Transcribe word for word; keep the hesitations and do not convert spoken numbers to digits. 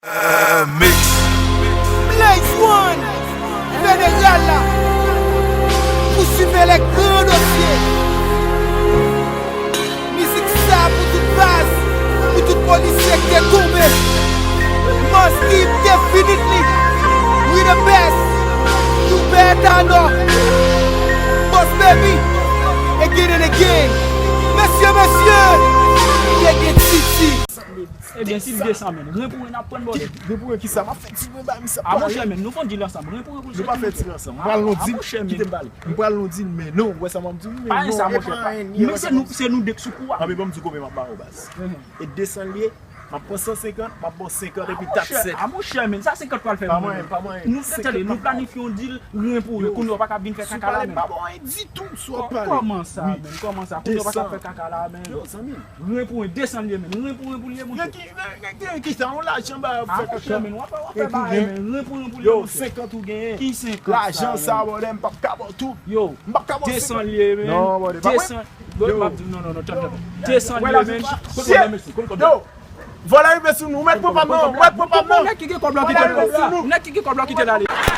Mix. Blaze One, Veneral la, pou swiv lè gran dosye. Mizik sa pou tout baz, pou tout polisye ki te tonbe. Must keep definitely. We the best. You better know. Boss Baby, again and again. Mesye, mesye, nèg gen titi. Ebyen, si l desann, men ren pou ren ap pran bòlè. Ren pou ren kisa? M ap fè ti ren ba misye. A monchè, men nou fè yon deal ansanm. Ren pou ren pou l soti. Nou pa fè deal ansanm. M pral non deal, kite m pale. M pral non deal, men non, ou wè sa m ap di w, men non, e pa anyen, se nou, se nou de k sou kou a. Anben, ban m di w konbyen m ap ba w, baz. E desann li ye, m ap pran san senkant, m ap ba w senkant epi dat sèt. A monchè, men sa senkant pral fè pou nou. Pa mwen, pa mwen. Nou fè tande, nou planifye yon deal, ren pou ren. Kounye a w pa ka vin fè kaka la, men. M pa ba w anyen ditou, si w ap pale. Kòman sa, men? Kòman sa? Kounye a w pa ka fè kaka la, men. Yo, zanmi. Ren pou ren, desann li ye, men. Ren pou ren pou li ye, monchè. Gen ki, gen, gen ki sa, yon lajan ba yo fè kaka. A monchè, men, w ap, w ap fè bagay, men. Ren pou ren pou li ye, monchè. Yo, senkant ou genyen. Ki senkant sa, men? Lajan sa, bòdè, m p ap ka ba w tout. Yo, m p ap ka ba w senkant. Desann li ye, men. Non, bòdè, pa mwen. Desann. Yo, m ap di, non, non, non, tann, tann. Desann li ye, men. Kote w ale, mesye? Kote w ale? Yo, vòlè rive sou nou, ou mèt pran pa m nan, ou mèt pran pa m nan. Nèg ki gen kòb la kite l ale. Nèg ki gen kòb la kite l ale.